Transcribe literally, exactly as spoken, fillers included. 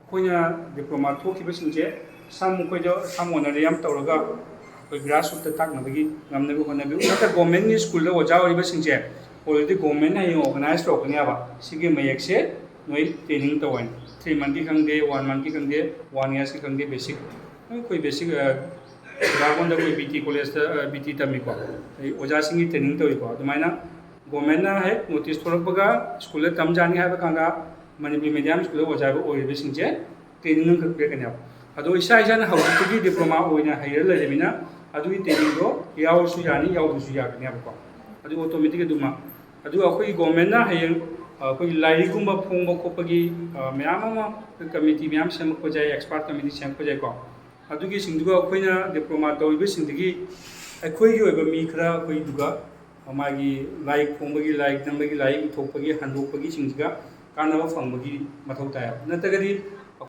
ꯑꯩꯈꯣꯏꯅ ꯗꯤꯄ꯭ꯂꯣꯃꯥ ꯊꯣꯛꯈꯤꯕꯁꯤꯡꯁꯦ ꯁꯝ ꯑꯩꯈꯣꯏꯗ ꯁꯝ ꯑꯣꯟꯅꯔꯦ ꯌꯥꯝ ꯇꯧꯔꯒ ꯑꯩꯈꯣꯏ ꯒ꯭ꯔꯥꯁ ꯔꯨꯠꯇ ꯇꯥꯛꯅꯕꯒꯤ ꯉꯝꯅꯕ ꯍꯣꯠꯅꯕꯤꯌꯨ꯫ ꯅꯠꯇ꯭ꯔꯒ ꯒꯣꯔꯃꯦꯟꯒꯤ ꯁ꯭ꯀꯨꯜꯗ ꯑꯣꯖꯥ ꯑꯣꯏꯔꯤꯕꯁꯤꯡꯁꯦ ꯑꯣꯜꯔꯦꯗꯤ ꯒꯣꯔꯃꯦꯟꯅ ꯍꯌꯦꯡ ꯑꯣꯔꯒꯅꯥꯏꯁ ꯇꯧꯔꯛꯀꯅꯦꯕ꯫ ꯁꯤꯒꯤ ꯃꯌꯦꯛꯁꯦ ꯅꯣꯏ ꯇ꯭ꯔꯦꯅꯤꯡ ꯇꯧ ꯍꯥꯏꯅ, ꯊ꯭ꯔꯤ ꯃꯟꯊꯀꯤ ꯈꯪꯗꯦ, ꯋꯥꯟ ꯃꯟꯊꯀꯤ ꯈꯪꯗꯦ, ꯋꯥꯟ ꯌꯔꯁꯀꯤ ꯈꯪꯗꯦ, ꯕꯦꯁꯤꯛ ꯑꯩꯈꯣꯏ ꯕꯦꯁꯤꯛ ꯒ꯭ꯔꯥꯎꯟꯗ ꯑꯩꯈꯣꯏ ꯕꯤ ꯇꯤ ꯀꯣꯂꯦꯖꯇ ꯕꯤ ꯇꯤ ꯇꯝꯃꯤꯀꯣ, ꯑꯩ ꯑꯣꯖꯥꯁꯤꯡꯒꯤ ꯇ꯭ꯔꯦꯅꯤꯡ ꯇꯧꯏꯀꯣ꯫ ꯑꯗꯨꯃꯥꯏꯅ ꯒꯣꯔꯃꯦꯟꯅ ꯍꯦꯛ ꯅꯣꯇꯤꯁ ꯊꯣꯛꯂꯛꯄꯒ ꯁ꯭ꯀꯨꯜꯗ ꯇꯝ ꯌꯥꯅꯤ ꯍꯥꯏꯕ ꯀꯥꯟꯗ ꯃꯅꯤꯄꯨꯔꯤ ꯃꯦꯗꯤꯌꯝ ꯁ꯭ꯀꯨꯜꯗ ꯑꯣꯖꯥ ꯑꯣꯏꯔꯤꯕꯁꯤꯡꯁꯦ ꯇ꯭ꯔꯦꯅꯤꯡ ꯑꯃꯈꯛ ꯄꯤꯔꯛꯀꯅꯦꯕ꯫ ꯑꯗꯣ ꯏꯁꯥ ꯏꯁꯥꯅ ꯍꯧꯖꯤꯛꯇꯒꯤ ꯗꯤꯄ꯭ꯂꯣꯃꯥ ꯑꯣꯏꯅ ꯍꯩꯔ ꯂꯩꯔꯃꯤꯅ ꯑꯗꯨꯒꯤ ꯇ꯭ꯔꯦꯅꯤꯡꯗꯣ ꯌꯥꯎꯔꯁꯨ ꯌꯥꯅꯤ, ꯌꯥꯎꯗ꯭ꯔꯁꯨ ꯌꯥꯒꯅꯦꯕꯀꯣ꯫ ꯑꯗꯨ ꯑꯣꯇꯣꯃꯦꯇꯤꯛ ꯑꯗꯨꯃ ꯑꯗꯨꯒ ꯑꯩꯈꯣꯏꯒꯤ ꯒꯣꯔꯃꯦꯟꯅ ꯍꯌꯦꯡ ꯑ, ꯑꯩꯈꯣꯏꯒꯤ ꯂꯥꯏꯔꯤꯛꯀꯨꯝꯕ ꯐꯣꯡꯕ ꯈꯣꯠꯄꯒꯤ ꯑ, ꯃꯌꯥꯝ ꯑꯃ ꯀꯃꯤꯇꯤ ꯃꯌꯥꯝ ꯁꯦꯝꯃꯛꯄꯁꯨ ꯌꯥꯏ, ꯑꯦꯛꯁꯄꯥꯔꯠ ꯀꯃꯤꯇꯤ ꯁꯦꯝꯃꯛꯄꯁꯨ ꯌꯥꯏꯀꯣ꯫ ꯑꯗꯨꯒꯤꯁꯤꯡꯗꯨꯒ ꯑꯩꯈꯣꯏꯅ ꯗꯤꯄ꯭ꯂꯣꯃꯥ ꯇꯧꯔꯤꯕꯁꯤꯡꯗꯒꯤ ꯑꯩꯈꯣꯏꯒꯤ ꯑꯣꯏꯕ ꯃꯤ ꯈꯔ ꯑꯩꯈꯣꯏꯗꯨꯒ ꯃꯥꯒꯤ ꯂꯥꯏꯔꯤꯛ ꯐꯣꯡꯕꯒꯤ, ꯂꯥꯏꯔꯤꯛ ꯇꯝꯕꯒꯤ, ꯂꯥꯏꯔꯤꯛ ꯏꯊꯣꯛꯄꯒꯤ, ꯍꯟꯗꯣꯛꯄꯒꯤꯁꯤꯡꯁꯤꯒ ꯀꯥꯟꯅꯕ ꯐꯪꯕꯒꯤ ꯃꯊꯧ ꯇꯥꯏ꯫ ꯅꯠꯇ꯭ꯔꯒꯗꯤ